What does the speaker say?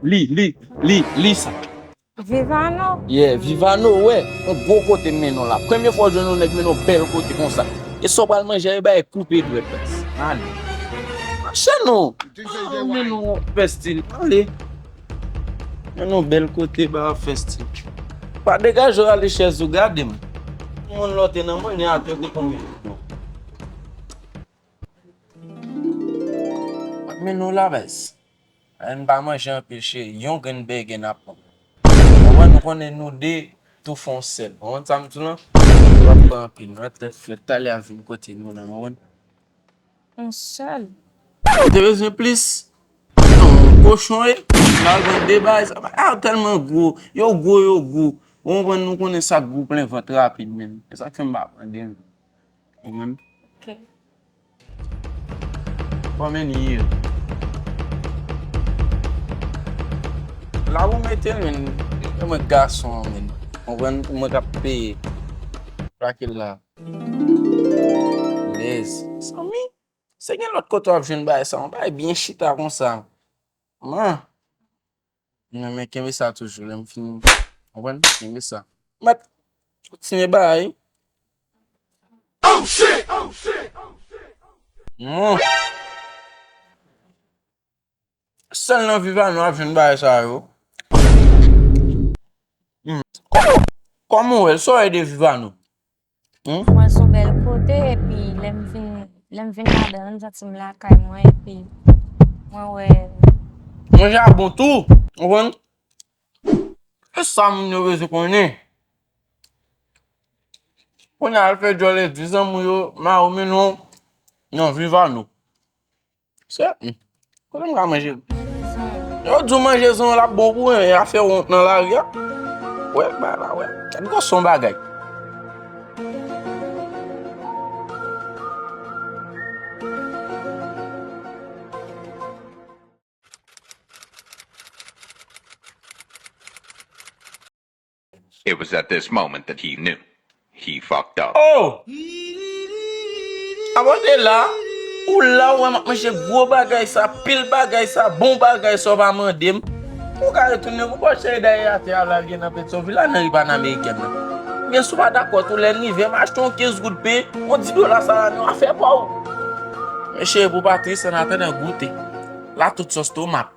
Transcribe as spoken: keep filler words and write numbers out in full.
Li, li, li, li sa. Vivano? Yeah, Vivano, wè. Yon gwo kote m mennen w la. Premye fwa w jwenn yon nèg mennen w bèl kote konsa. E sa w pral manje a, e bagay koupe dwèt la. Ale. Mache non. Ah, mennen w fè stil. Ale. Mennen w bèl kote ba fè stil. Pa degaje w ale chèz ou gade m. Moun lòt e nan mwen, ne atè de konbyen. Mennen w la baz. Ann pa manje anpil cheri, yon grenn bègè n ap pran. Konprann, nou konnen nou de tou fè yon sèl. Konprann sa m di w lan? Nou p ap pran anpil, nou ret tèt frèt, talè a vin kote nou nan, konprann? Yon sèl. Ou te bezwen plis? Non, kochon e, m al pran de bagay sa, bagay yo tèlman gwo, yo gwo, yo gou. Ou konprann, nou konnen sa k gou plen vant rapid menm. E sa k fè m pa pran de menm. Ou menm? Ok. Kòman li ye? La ou mete l, men. Mwen gason an, men. Konprann, mwen k ap peye. Plake l la. Lèz. Sanmi, se gen lòt kote w ap jwenn bagay sa, yon bagay byen chita konsa. Man. Men, men kenbe sa toujou, lè m fin, konprann? Kenbe sa. Mèt, kontinye bay. Oh shit! Oh shit! Oh shit! Non. Sèl nan Vivano ap jwenn bagay sa yo. Hmm. Kòman, kòman w wè l? Sa w wè de Vivano? Hmm? Mwen se yon bèl kote, epi lè m vin, lè m vin ladan l, m santi m lakay mwen, epi mwen wè. Manje a bon tou, ou konprann? E sa moun yo bezwen konnen. Kounye a al fè djòl e di zanmi w yo, mari w mennen w nan Vivano. Se, hmm. Kote m ka manje l? Yo di w manje zon l ap bon pou w, e afè wont nan lari a. Wè, ba la, wè. Gad gason bagay. It was at this moment that he knew. He fucked up. Oh! Abòne la, ou la ou wè m ap manje gwo bagay sa, pil bagay sa, bon bagay sa w pa mande m. Ou ka retounen pou pòch cheri dayè atè a la l gen nan Petyonvil la nan ri Panamerikèn nan. Men si w pa dakò tou lè n rive, m achte yon kenz goud pen, yon dis dola salami, w a fè pa w. Men cheri pou Patris, an atandan goute. La tout sòs tomat.